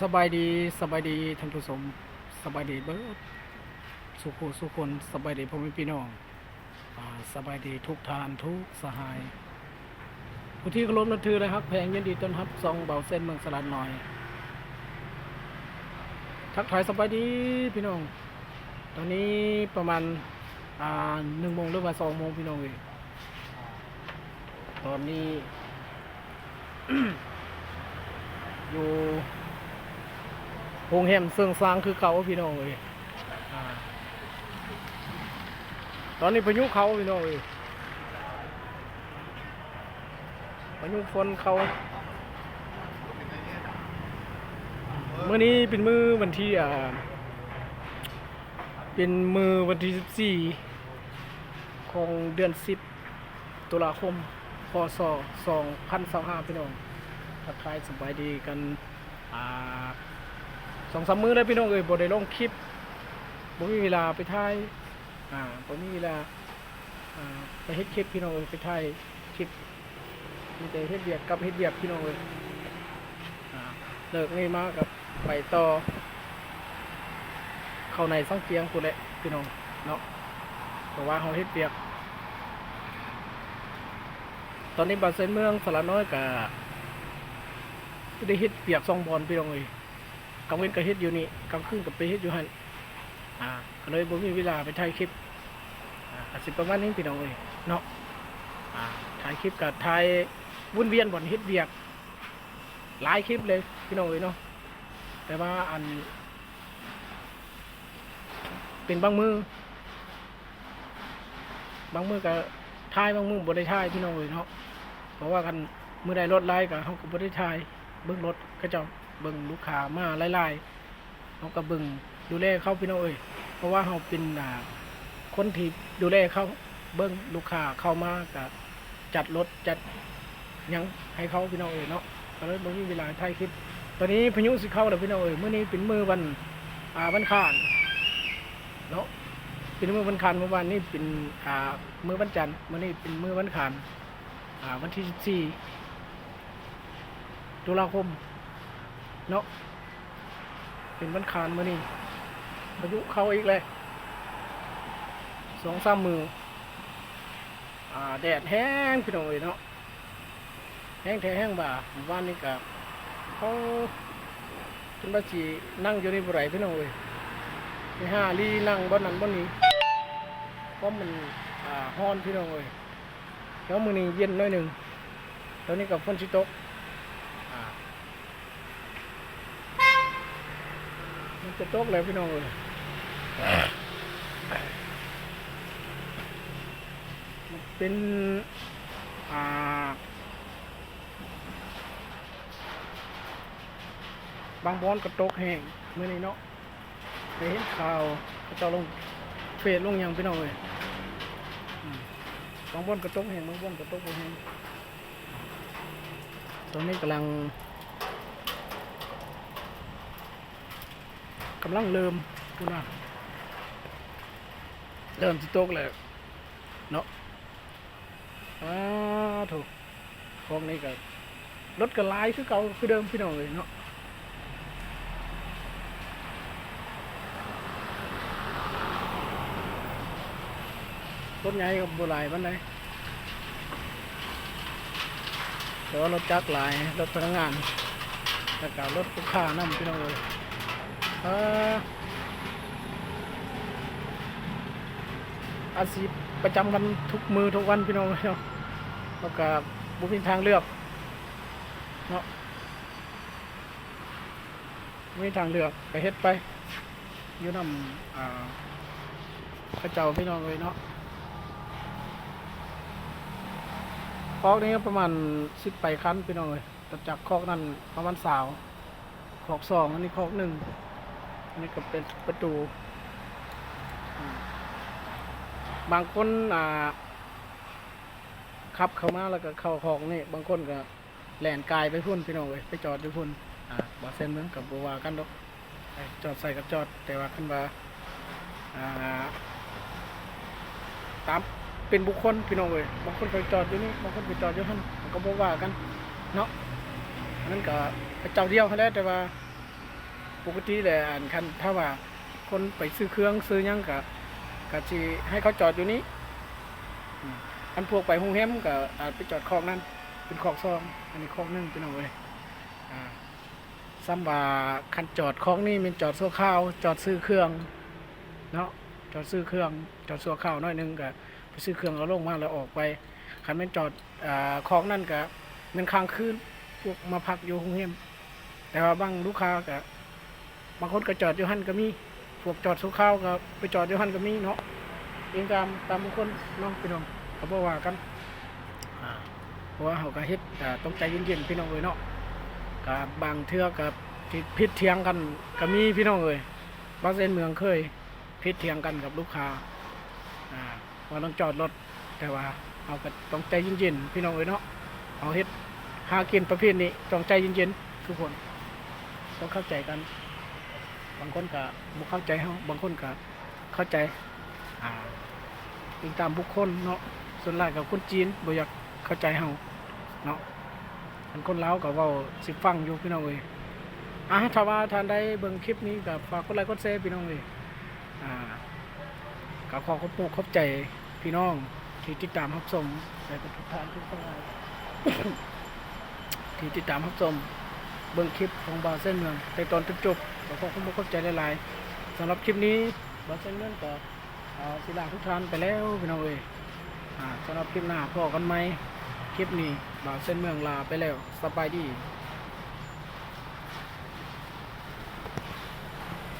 ສະບາຍດີ, ສະບາຍດີທ່ານຜູ້ຊົມ, ສະບາຍດີເບີດສູ່ຜູ້ສູ່ຄົນ, ສະບາຍດີພໍ່ແມ່ພີ່ນ້ອງ, ອາ, ສະບາຍດີທຸກທ່ານທຸກສະຫາຍ. ເປັນທີ່ເຄົາລົບນັບຖື ແລະ ຮັກແພງ, ຍິນດີຕ້ອນຮັບຊ່ອງເບົາເຊນເມືອງສະຫຼາດນ້ອຍ. ທັກທາຍສະບາຍດີພີ່ນ້ອງ. ຕອນນີ້ປະມານ ອ່າ ໜຶ່ງໂມງ ຫຼືວ່າສອງໂມງ ພີ່ນ້ອງເອີຍ. ຕອນນີ້ຢູ່ໂຮງແຮມເຊີງຊາງຄືເກົ່າ ພີ່ນ້ອງເອີຍ. ອ່າ ຕອນນີ້ພາຍຸເຂົ້າ ພີ່ນ້ອງເອີຍ, ພາຍຸຝົນເຂົ້າ. ມື້ນີ້ເປັນມື້ວັນທີ ອ່າ ເປັນມື້ວັນທີສິບສີ່ ຂອງເດືອນສິບ ຕຸລາຄົມ ພ.ສ. ສອງພັນຊາວຫ້າ ພີ່ນ້ອງ. ທັກທາຍສະບາຍດີກັນ ອ່າ ສອງສາມມື້ແລ້ວ ພີ່ນ້ອງເອີຍ, ບໍ່ໄດ້ລົງຄລິບ, ບໍ່ມີເວລາໄປຖ່າຍ, ອ່າ ບໍ່ມີເວລາ ອ່າ ໄປເຮັດຄລິບ ພີ່ນ້ອງເອີຍ, ໄປຖ່າຍຄລິບ ມີແຕ່ເຮັດວຽກກັບເຮັດວຽກ ພີ່ນ້ອງເອີຍ. ອ່າ ເລີກນີ້ມາກໍໄປຕໍ່ເຂົ້າໃນສັງກຽງພຸ້ນແຫຼະ ພີ່ນ້ອງເນາະ, ເພາະວ່າເຮົາເຮັດວຽກ. ຕອນນີ້ເບົາເຊນເມືອງສະຫຼາດນ້ອຍກໍໄດ້ເຮັດວຽກສອງບ່ອນ ພີ່ນ້ອງເອີຍ, ກາງເວັນກໍເຮັດຢູ່ນີ້, ກາງຄືນກໍໄປເຮັດຢູ່ຫັ້ນ. ອ່າ ກໍເລີຍບໍ່ມີເວລາໄປຖ່າຍຄລິບ. ອ່າ ກໍຊິປະມານນີ້ ພີ່ນ້ອງເອີຍເນາະ. ອ່າ ຖ່າຍຄລິບກໍຖ່າຍວົນວຽນບ່ອນເຮັດວຽກ ຫຼາຍຄລິບເລີຍ ພີ່ນ້ອງເອີຍເນາະ, ແຕ່ວ່າອັນ ເປັນບາງມື້ ບາງມື້ກໍຖ່າຍ ບາງມື້ບໍ່ໄດ້ຖ່າຍ ພີ່ນ້ອງເອີຍເນາະ. ເພາະວ່າຄັນມື້ໃດລົດຫຼາຍກໍ ເຮົາກໍບໍ່ໄດ້ຖ່າຍ, ເບິ່ງລົດເຂົາເຈົ້າ, ເບິ່ງລູກຄ້າມາຫຼາຍໆ ເຮົາກໍເບິ່ງດູແລເຂົາ ພີ່ນ້ອງເອີຍ. ເພາະວ່າເຮົາເປັນ ອ່າ ຄົນທີ່ດູແລເຂົາ, ເບິ່ງລູກຄ້າເຂົ້າມາກໍຈັດລົດຈັດຫຍັງໃຫ້ເຂົາ ພີ່ນ້ອງເອີຍເນາະ, ກໍເລີຍບໍ່ມີເວລາຖ່າຍຄລິບ. ຕອນນີ້ພາຍຸຊິເຂົ້າແລ້ວ ພີ່ນ້ອງເອີຍ. ມື້ນີ້ເປັນມື້ວັນ ອ່າ ວັນຄານເນາະ, ເປັນມື້ວັນຄານ. ມື້ວານນີ້ເປັນ ອ່າ ມື້ວັນຈັນ, ມື້ນີ້ເປັນມື້ວັນຄານ ອ່າ ວັນທີສິບສີ່ ຕຸລາຄົມເນາະ, ເປັນວັນຄານມື້ນີ້. ພາຍຸເຂົ້າອີກແລ້ວ ສອງສາມມື້. ອ່າ ແດດແຮງ ພີ່ນ້ອງເອີຍເນາະ, ແຮງແທ້ແຮງວ່າ. ມື້ວານນີ້ກໍ ເອົາ ຈົນວ່າຊິນັ່ງຢູ່ນີ້ບໍ່ໄດ້ ພີ່ນ້ອງເອີຍ, ໄປຫາລີ່ນັ່ງບ່ອນນັ້ນບ່ອນນີ້, ເພາະມັນ ອ່າ ຮ້ອນ ພີ່ນ້ອງເອີຍ. ແລ້ວມື້ນີ້ເຢັນໜ້ອຍໜຶ່ງ, ຕອນນີ້ກໍຝົນຊິຕົກ. ອ່າ ມັນຈະຕົກແລ້ວ ພີ່ນ້ອງເອີຍ. ເປັນ ອ່າ ບາງບ່ອນກໍຕົກແຮງມື້ນີ້ເນາະ. ໄດ້ເຫັນຂ່າວເຂົາເຈົ້າລົງເຟສລົງຫຍັງ ພີ່ນ້ອງເອີຍ. ອືມ ບາງບ່ອນກໍຕົກແຮງ, ບາງບ່ອນກໍຕົກບໍ່ແຮງ. ຕອນນີ້ກຳລັງ ກຳລັງເລີ່ມພຸ້ນນະ, ເລີ່ມຊິຕົກແລ້ວເນາະ. ອາ ໂທ້ ຂອງນີ້ກໍ ລົດກໍຫຼາຍຄືເກົ່າຄືເດີມ ພີ່ນ້ອງເອີຍເນາະ. ລົດໃຫຍ່ກໍບໍ່ຫຼາຍປານໃດ, ແຕ່ວ່າລົດຈັກຫຼາຍ, ລົດພະນັກງານ ແລ້ວກໍລົດລູກຄ້ານຳ ພີ່ນ້ອງເອີຍ. ເອີ ອາຊີບປະຈຳວັນທຸກມື້ທຸກວັນ ພີ່ນ້ອງເອີຍເນາະ, ແລ້ວກໍບໍ່ມີທາງເລືອກເນາະ, ບໍ່ມີທາງເລືອກ ກໍເຮັດໄປຢູ່ນຳ ອ່າ ເຂົາເຈົ້າ ພີ່ນ້ອງເອີຍເນາະ. ຄອກນີ້ປະມານສິບປາຍຄັນ ພີ່ນ້ອງເອີຍ, ລົດຈັກຄອກນັ້ນປະມານຊາວ. ຄອກສອງ, ອັນນີ້ຄອກໜຶ່ງ, ອັນນີ້ກໍເປັນປະຕູ. ອາ ບາງຄົນ ອ່າ ຂັບເຂົ້າມາແລ້ວກໍເຂົ້າຄອກນີ້, ບາງຄົນກໍແລ່ນກາຍໄປພຸ້ນ ພີ່ນ້ອງເອີຍ, ໄປຈອດຢູ່ພຸ້ນ. ອາ ບໍ່ເຊັ່ນເມືອງກໍບໍ່ວ່າກັນດອກ, ໄປຈອດໃສກໍຈອດ, ແຕ່ວ່າຄັນວ່າ ອ່າ ຕາມເປັນບຸກຄົນ ພີ່ນ້ອງເອີຍ, ບາງຄົນໄປຈອດຢູ່ນີ້, ບາງຄົນໄປຈອດຢູ່ຫັ້ນ, ມັນກໍບໍ່ວ່າກັນເນາະ. ອັນນັ້ນກໍເຈົ້າດຽວຫັ້ນແຫຼະ, ແຕ່ວ່າ ປົກກະຕິແຫຼະ ອັນ ຄັນຖ້າວ່າຄົນໄປຊື້ເຄື່ອງຊື້ຫຍັງກະ ກະຊິໃຫ້ເຂົາຈອດຢູ່ນີ້. ອືມ ອັນພວກໄປໂຮງແຮມກະອາດໄປຈອດຄອກນັ້ນ ເປັນຄອກສອງ ອັນນີ້ຄອກໜຶ່ງ ພີ່ນ້ອງເອີຍ. ອ່າ ສ່ຳວ່າຄັນຈອດຄອກນີ້ແມ່ນຈອດຊົ່ວຄາວ ຈອດຊື້ເຄື່ອງເນາະ ຈອດຊື້ເຄື່ອງ ຈອດຊົ່ວຄາວໜ້ອຍໜຶ່ງ ກະໄປຊື້ເຄື່ອງເອົາລົງມາແລ້ວອອກໄປ. ຄັນແມ່ນຈອດ ອ່າ ຄອກນັ້ນກະແມ່ນຄ້າງຄືນ ພວກມາພັກຢູ່ໂຮງແຮມ. ແຕ່ວ່າບາງລູກຄ້າກະ ບາງຄົນກະຈອດຢູ່ຫັ້ນກະມີ ພວກຈອດຊົ່ວຄາວກະໄປຈອດຢູ່ຫັ້ນກະມີເນາະ ອີງຕາມ ຕາມບຸກຄົນເນາະ ພີ່ນ້ອງ ກະບໍ່ວ່າກັນ. ອ່າ ເພາະວ່າເຮົາກະເຮັດ ອ່າ ຕ້ອງໃຈເຢັນໆ ພີ່ນ້ອງເອີຍເນາະ. ກະບາງເທື່ອກະຜິດ ຜິດຖຽງກັນກະມີ ພີ່ນ້ອງເອີຍ. ບ່າວແສນເມືອງເຄີຍຜິດຖຽງກັນກັບລູກຄ້າ ອ່າ ວ່າຕ້ອງຈອດລົດ ແຕ່ວ່າເຮົາກະຕ້ອງໃຈເຢັນໆ ພີ່ນ້ອງເອີຍເນາະ. ເຮົາເຮັດຫາກິນປະເພດນີ້ຕ້ອງໃຈເຢັນໆ ທຸກຄົນ ຕ້ອງເຂົ້າໃຈກັນ. ບາງຄົນກະບໍ່ເຂົ້າໃຈເຮົາ ບາງຄົນກະເຂົ້າໃຈ ອ່າ ອີງຕາມບຸກຄົນເນາະ. ສ່ວນຫຼາຍກະຄົນຈີນບໍ່ຢາກເຂົ້າໃຈເຮົາເນາະ. ຄັນຄົນລາວກະເວົ້າຊິຟັງຢູ່ ພີ່ນ້ອງເອີຍ. ອ່າ ຖ້າວ່າທ່ານໃດເບິ່ງຄລິບນີ້ກະຝາກກົດໄລກົດແຊ ພີ່ນ້ອງເອີຍ. ອ່າ ກະຂໍຂອບອົກຂອບໃຈພີ່ນ້ອງທີ່ຕິດຕາມຮັບຊົມ ແລະ ກະທຸກທ່ານທີ່ເຂົ້າມາ ທີ່ຕິດຕາມຮັບຊົມເບິ່ງຄລິບຂອງບ່າວແສນເມືອງແຕ່ຕອນຈົນຈົບ ກະຂໍຂອບອົກຂອບໃຈຫຼາຍໆ. ສຳລັບຄລິບນີ້ ບ່າວແສນເມືອງກະ ອ່າ ຊິລາທຸກທ່ານໄປແລ້ວ ພີ່ນ້ອງເອີຍ. ອ່າ ສຳລັບຄລິບໜ້າພໍ້ກັນໃໝ່. ຄລິບນີ້ ບ່າວແສນເມືອງລາໄປແລ້ວ. ສະບາຍດີ.